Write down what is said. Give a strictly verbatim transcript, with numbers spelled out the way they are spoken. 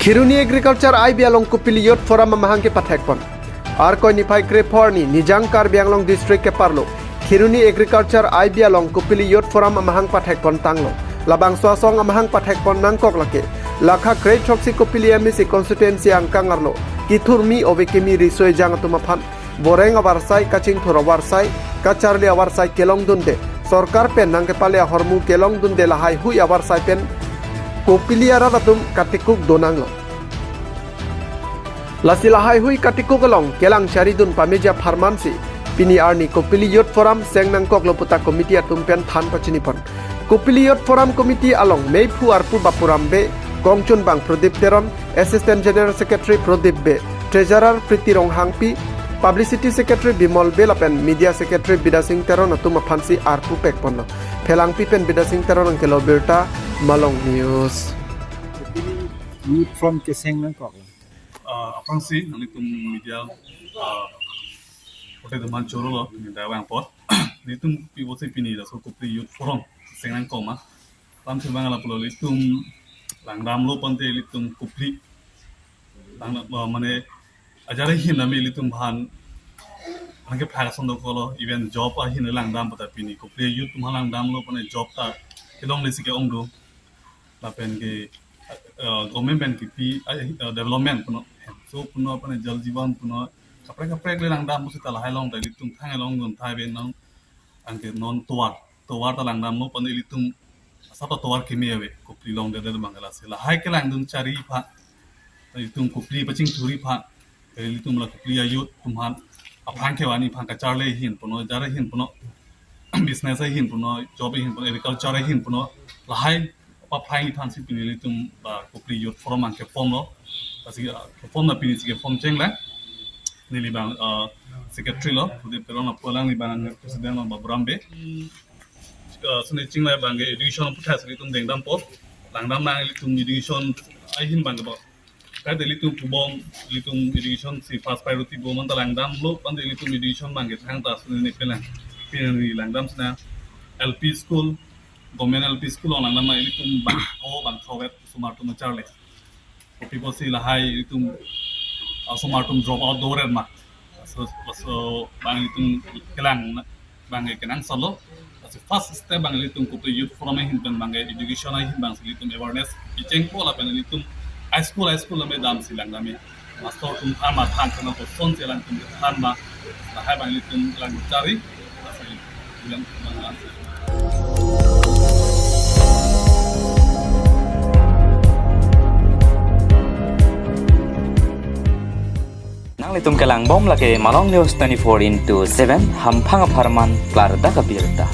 Kheroni Agriculture I B along Kopili Youth Forum amahang kepathekpon. Arkoi niphai krepho arni Nijang Karbi Anglong District keparlo Kheroni Agriculture I B along Kopili Youth Forum amahang pathekpon tanglo. Labangso asong amahang pathekpon nangkok lake Lakha kre throksi Kopili M A C constituency angkang arlo kethurmi ove kimi riso ejang atum aphan boreng avarsai, kachingthur avarsai, kacharli avarsai kelongdunde, sorkar pen nangkepale ahormu kelongdunde lahai hui avarsai pen Kopili arat atum katikuk donanglo. Lasi lahai hui katikuk along kelang charidun pameji apharman si pini arni Kopili Youth Forum seng nangkoklo puta committee atum pen than pachinipon. Kopili Youth Forum Committee along meiphu arpu Bapuram Bey, kongchunbang Pradip Teron, Assistant General Secretary Pradip Bey, Treasurer Priti Ronghangpi, Publicity Secretary Bimol Bey lapen Media Secretary Bidya Sing Teron atum aphansi arpu pekponlo. Phelangpi pen Bidya Sing Teron nangkelo birta, Malong News. Youth Forum keseng nangkok. Ah, aphrangsi nanglitum media, ah, kote teman choro lo, pini dak vangpon. Nelitum pivosi pini laso Kopili Youth Forum seng nangkok ma. Lam sibang ala pulo ilitum langdamlo pante ilitum Kopili. Lang, ah, mane ajat ahin nami ilitum aphan nangkephak ason dokoklo, even job ahin langdam puta pini Kopili youth atum aphan langdamlo pante job ta kelongle si ke-ong do. Lapen ke, eh, government pen kipi, eh, eh, development puno, so puno pante Jal Jeevan puno, kaprek kaprek le langdam pusita lahai along ta ilitum thang along dun thai ben nang, anke non tovar, tovar ta langdamlo pante ilitum asap ta tovar keme ave, Kopili along dede bang lasi lahai kelangdun chari aphan, ilitum Kopili pachingthurji aphan, ilitum la Kopili a-youth atum aphan aphrang kevanji aphan kacharli ahin puno, ajat ahin puno, business ahin puno, job ahin puno, agriculture ahin puno, lahai aphrang aphansi pini ilitum ba Kopili Youth Forum nangkeformlo. Lasi, ah, keform na pinisi keform chenglang. Neli bang, ah, secretary lo, Pradip Teron, apu alang neli bang president lo Bapuram Bey. Ah, suni chinglang bang ke education aphuthak si ilitum dengdampo. Langdam nang ilitum education ahin bang ke bo. Kaita ilitum pubom, ilitum education si first priority bom anta langdamlo pante ilitum education bang ke thangta suni ne pelang. Pini langdam sina L P school, government L P school along langdam ma ilitum bangkethom bangkethom vet osomar atum charli. Kopi pusi lahai ilitum, ah, osomar atum drop out doret ma. So, so bang ilitum kelang bang ke kenangsotlo. Lasi first step bang ilitum Kopili Youth Forum ahin pen bang ke education ahin bang si ilitum awareness kechengpo lapen ilitum high school, high school lame damsi langdamji. Master atum than ma than kena kosonsi alangtum than ma lahai bang ilitum langchari. Lasi ilitum bang langchari. Nanglitum kelangbom lake Malong News twenty-four into seven, hamphang apharman klardak abirta.